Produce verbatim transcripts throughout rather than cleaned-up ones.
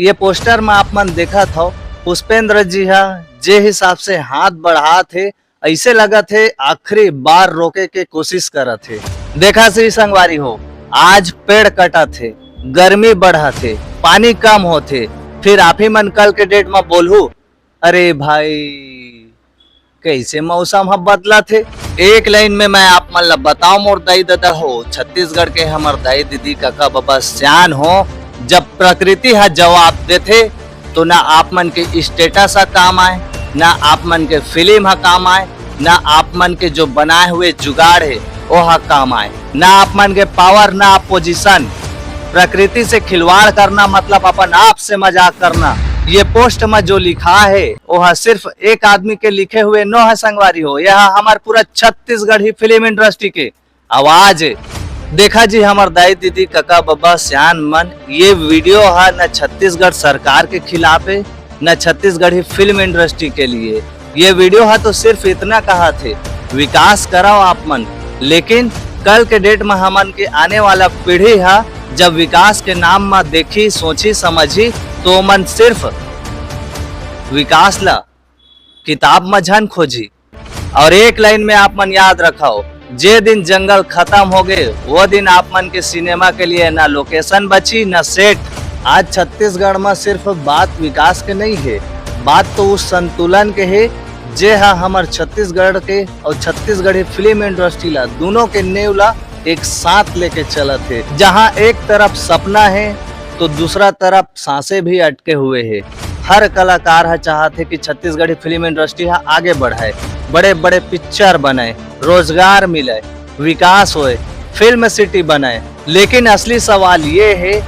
ये पोस्टर में आप मन देखत हव, पुष्पेंद्र जी हा जे हिसाब से हाथ बढ़ात हे, ऐसे लगत हे आखिरी बार रोके के कोशिश करत हे। देखा सी संगवारी हो, आज पेड़ कटत हे, गर्मी बढ़त हे, पानी कम होत हे, फिर आप ही मन कल के डेट में बोलहू, अरे भाई, कैसे मौसम ह बदलत हे। एक लाइन में मैं आप मन ला बताओ मोर दाई ददा हो, छत्तीसगढ़ के हमर दाई दीदी कका बबा सियान हो, जब प्रकृति ह जवाब देथे तो ना आप मन के स्टेटस ह काम आए, ना आप मन के फिल्म ह काम आए, ना आप मन के जो बनाए हुए जुगाड़ हे ओ ह काम आए, ना आप मन के पावर, ना पोजीशन। प्रकृति से खिलवाड़ करना मतलब अपन आप से मजाक करना। ये पोस्ट में जो लिखा है वो ह सिर्फ एक आदमी के लिखे हुए नो है संगवारी हो, यह हमार पूरा छत्तीसगढ़ी फिल्म इंडस्ट्री के आवाज है। देखा जी हमर दाई दीदी कका बबा सियान मन, ये वीडियो ह न छत्तीसगढ़ सरकार के खिलाफ है, न छत्तीसगढ़ी फिल्म इंडस्ट्री के लिए। ये वीडियो ह तो सिर्फ इतना कहा थे, विकास कराओ आप मन, लेकिन कल के डेट में हमन के आने वाला पीढ़ी ह जब विकास के नाम म देखी, सोची, समझी, तो मन सिर्फ विकास ला किताब म झन खोजी। और एक लाइन में आप मन याद रखो, जे दिन जंगल खत्म हो गए, वो दिन आप मन के सिनेमा के लिए ना लोकेशन बची, ना सेट। आज छत्तीसगढ़ में सिर्फ बात विकास के नहीं है, बात तो उस संतुलन के है, जे हा हमर छत्तीसगढ़ के और छत्तीसगढ़ी फिल्म इंडस्ट्री ला, दोनों के नेव ला एक साथ लेके चलत है। जहाँ एक तरफ सपना है, तो दूसरा तरफ सांसें भी अटके हुए है। हर कलाकार ह चाहत है कि छत्तीसगढ़ी फिल्म इंडस्ट्री ह आगे बढ़े, बड़े बड़े पिक्चर बने, रोजगार मिले, विकास होए, फिल्म सिटी बने। लेकिन असली सवाल ये है,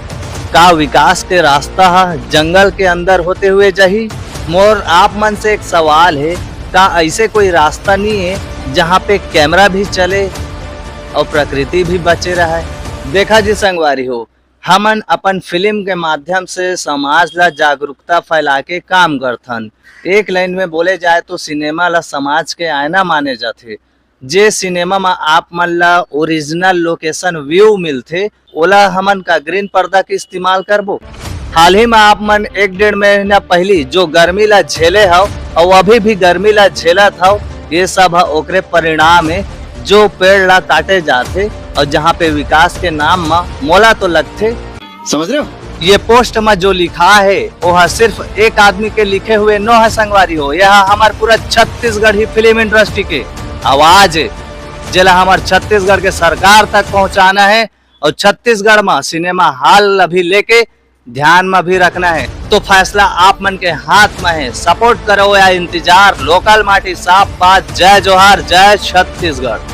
का विकास के रास्ता ह जंगल के अंदर होते हुए जाही? मोर आप मन से एक सवाल है, का ऐसे कोई रास्ता नहीं है जहाँ पे कैमरा भी चले और प्रकृति भी बचे रहे? देखा जी संगवारी हो, हमन अपन फिल्म के माध्यम से समाज ला जागरूकता फैला के काम करथन। एक लाइन में बोले जाए तो सिनेमा ला समाज के आईना माने जाथे। जे सिनेमा म आप मन ला ओरिजिनल लोकेशन व्यू मिलथे, ओला हमन का ग्रीन पर्दा के इस्तेमाल करबो? हाल ही में आप मन एक डेढ़ महीना पहली जो गर्मी ला झेले हव और अभी भी गर्मी ला झेलत हव, ये सब ह ओकरे परिणाम है जो पेड़ ला काटे जाथे और जहाँ पे विकास के नाम म मोला तो लगथे। समझ रहे हो? ये पोस्ट में जो लिखा है वो ह सिर्फ एक आदमी के लिखे हुए नो है संगवारी हो, यह हमार पूरा छत्तीसगढ़ी फिल्म इंडस्ट्री के आवाज है, जेला हमार छत्तीसगढ़ के सरकार तक पहुंचाना है और छत्तीसगढ़ में सिनेमा हॉल अभी लेके ध्यान में भी रखना है। तो फैसला आप मन के हाथ में है। सपोर्ट करो या इंतजार। लोकल माटी साफ बात। जय जोहार, जय छत्तीसगढ़।